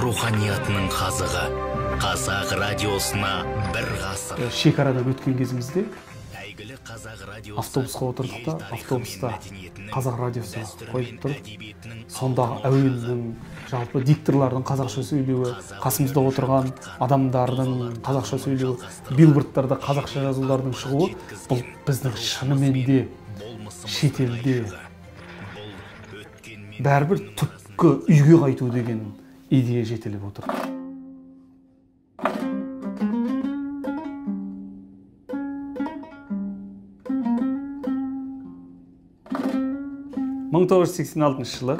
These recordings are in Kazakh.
руханиятының қазығы. Қазақ радиосына бір ғасыр. Шекарадан өткен кезімізде автобусқа отырдық та, автобуста қазақ радиосы қойылып тұр. Сондағы әуеннің, жалпы дикторлардың қазақша сөйлеуі, қасымызда отырған адамдардың қазақша сөйлеуі, билбордтарда қазақша жазулардың шығуы, бұл біздің шынымен де шетелде бәрібір түпкі үйге қайту деген идея жетелеп отыр. Мың 1986 жылы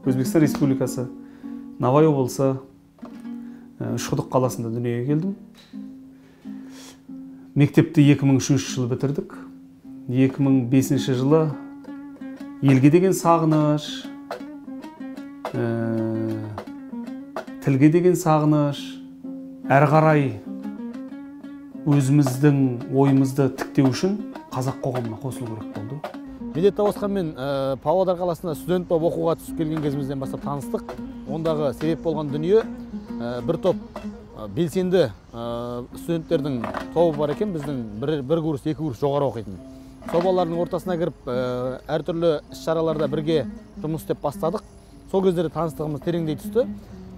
Өзбекстан Республикасы Навай облысы Үшқұдық қаласында дүниеге келдім. Мектепті 2003 жылы бітірдік. 2005 жылы елге деген сағыныш, тілге деген сағыныш, әрі қарай өзіміздің ойымызды тіктеу үшін қазақ қоғамына қосылу керек болды. Медет Тауысханмен Павлодар қаласына студент болып оқуға түсіп келген кезімізден бастап таныстық. Ондағы себеп болған дүние бір топ белсенді студенттердің тобы бар екен, біздің бір курс, екі курс жоғары оқитын. Сол балалардың ортасына кіріп, әртүрлі іс-шараларда бірге жұмыс істеп бастадық. Сол кездері таныстығымыз тереңдей түсті.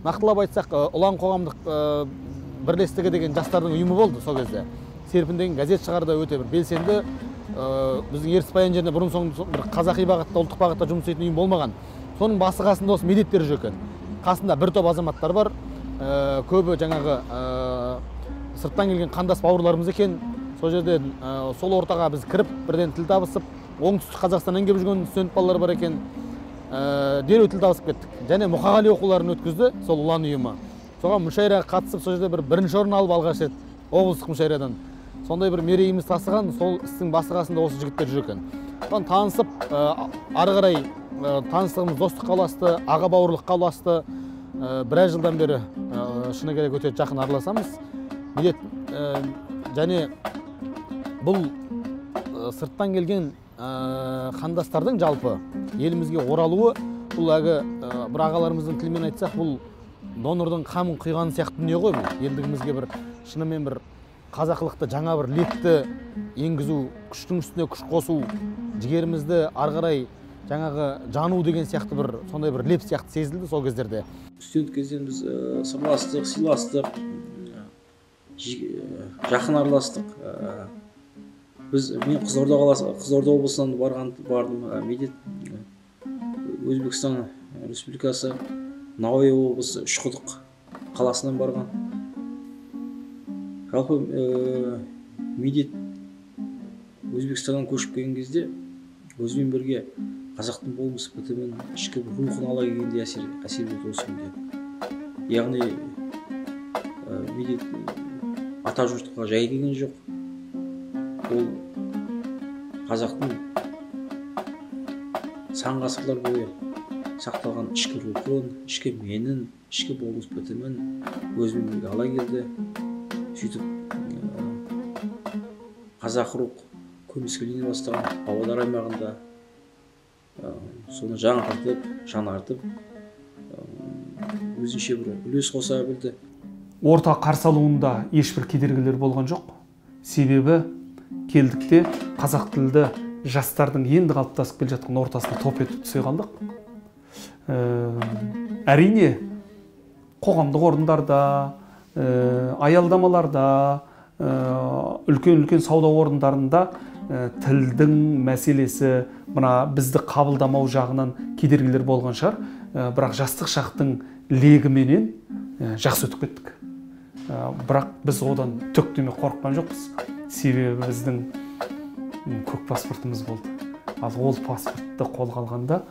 Нақтылап айтсақ, Ұлан қоғамдық бірлестігі деген жастардың ұйымы болды сол кезде. Серпін деген газет шығарды, өте бір белсенді. Біздің Ертіс Баян жерінде бұрын соңды бір қазақи бағытта, ұлттық бағытта жұмыс істейтін ұйым болмаған. Соның басы қасында осы Медеттер жүр екен. Қасында бір топ азаматтар бар. Көбі жаңағы сырттан келген қандас бауырларымыз екен. Сол жерден сол ортаға біз кіріп, бірден тіл табысып, Оңтүстік Қазақстаннан келіп жүрген студент балалар бар екен. Дереу тіл табысып кеттік. Және Мұқағали оқуларын өткізді сол Ұлан ұйымы. Соған мүшәйраға қатысып, сол жерде бір бірінші орын алып алғаш рет облыстық мүшәйрадан. Сондай бір мерейіміз тасыған, сол істің басы қасында осы жігіттер жүр екен. Содан танысып, ары қарай таныстығымыз достыққа ұласты, аға бауырлыққа ұласты. Біраз жылдан бері шыны керек өте жақын араласамыз. Медет, және бұл сырттан келген қандастардың жалпы елімізге оралуы, бұл әлгі бір ағаларымыздың тілімен айтсақ, бұл донордың қамын құйғаны сияқты дүние ғой бұл. Елдігімізге бір шынымен бір қазақылықты жаңа бір лепті енгізу, күштің үстіне күш қосу, жігерімізді ары қарай жаңағы жану деген сияқты бір сондай бір леп сияқты сезілді сол кездерде. Студент кезден біз сырластық, сыйластық, жақын араластық. Біз мен Қызылорда қаласы, Қызылорда облысынан бардым. Медет Өзбекстан Республикасы Навай облысы Үшқұдық қаласынан барған. Жалпы Медет Өзбекстаннан көшіп келген кезде өзімен бірге қазақтың болмыс бітімін, ішкі рухын ала келгендей әсер етті осы күнде. Яғни Медет ата жұртқа жай келген жоқ. Ол қазақтың сан ғасырлар бойы сақталған ішкі рухын, ішкі менін, ішкі болмыс бітімін өзімен бірге ала келді. Сөйтіп қазақ рух көмескілене бастаған Павлодар аймағында соны жаңғыртып, жаңартып, өзінше бір үлес қоса білді. Орта қарсы алуында ешбір кедергілер болған жоқ. Себебі келдік те қазақ тілді жастардың енді қалыптасып келе жатқан ортасына топ етіп түсе қалдық. Әрине, қоғамдық орындарда, аялдамаларда, үлкен-үлкен сауда орындарында тілдің мәселесі мына бізді қабылдамау жағынан кедергілер болған шығар. Бірақ жастық шақтың легіменен жақсы өтіп кеттік. Бірақ біз одан түк деме қорыққан жоқпыз. Себебі біздің көк паспортымыз болды. Ал ол паспортты қолға алғанда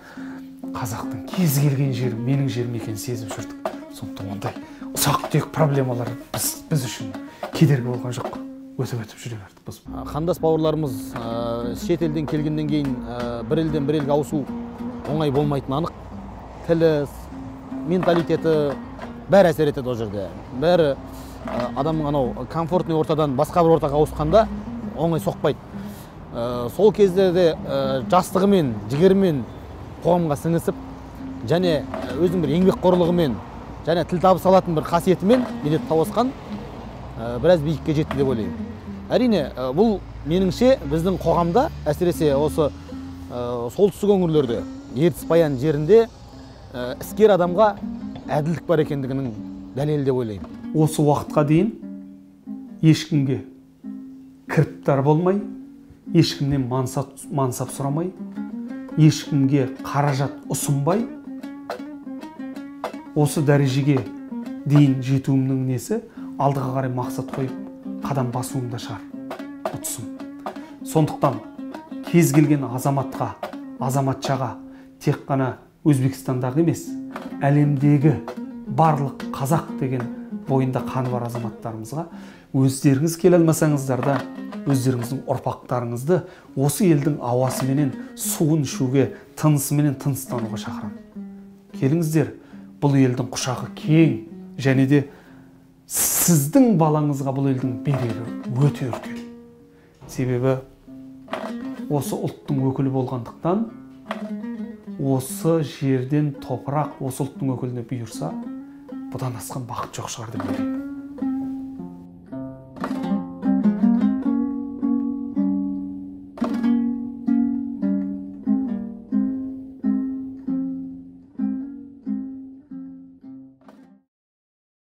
қазақтың кез келген жері менің жерім екенін сезіп жүрдік. Сондықтан ондай ұсақ-түйек проблемалар біз үшін кедергі болған жоқ. Өтіп-өтіп жүре бердік біз. Қандас бауырларымыз шет елден келгеннен кейін бір елден бір елге ауысу оңай болмайтыны анық. Тілі, менталитеті бәрі әсер етеді ол жерде. Бәрі адамның анау комфортный ортадан басқа бір ортаға ауысқанда оңай соқпайды. Сол кездерде жастығымен, жігерімен қоғамға сіңісіп, және өзінің бір еңбекқорлығымен және тіл табыса алатын бір қасиетімен Медет Тауасқан біраз биікке жетті деп ойлаймын. Әрине, бұл меніңше біздің қоғамда, әсіресе осы солтүстік өңірлерде, Ертіс Баян жерінде іскер адамға әділдік бар екендігінің дәлелі деп ойлаймын. Осы уақытқа дейін ешкімге кіріптар болмай, ешкімнен мансап сұрамай, ешкімге қаражат ұсынбай, осы дәрежеге дейін жетуімнің несі алдыға қарай мақсат қойып қадам басуымда шығар ұтысым. Сондықтан кез келген азаматқа, азаматшаға тек қана Өзбекстандағы емес, әлемдегі барлық қазақ деген бойында қаны бар азаматтарымызға өздеріңіз келе алмасаңыздар да өздеріңіздің ұрпақтарыңызды осы елдің ауасыменен суын ішуге, тынысыменен тыныстануға шақырамын. Келіңіздер, бұл елдің құшағы кең және де сіздің балаңызға бұл елдің берері өте үлкен. Себебі осы ұлттың өкілі болғандықтан осы жерден топырақ осы ұлттың өкіліне бұйырса, бұдан асқан бақыт жоқ шығар деп ойлаймын.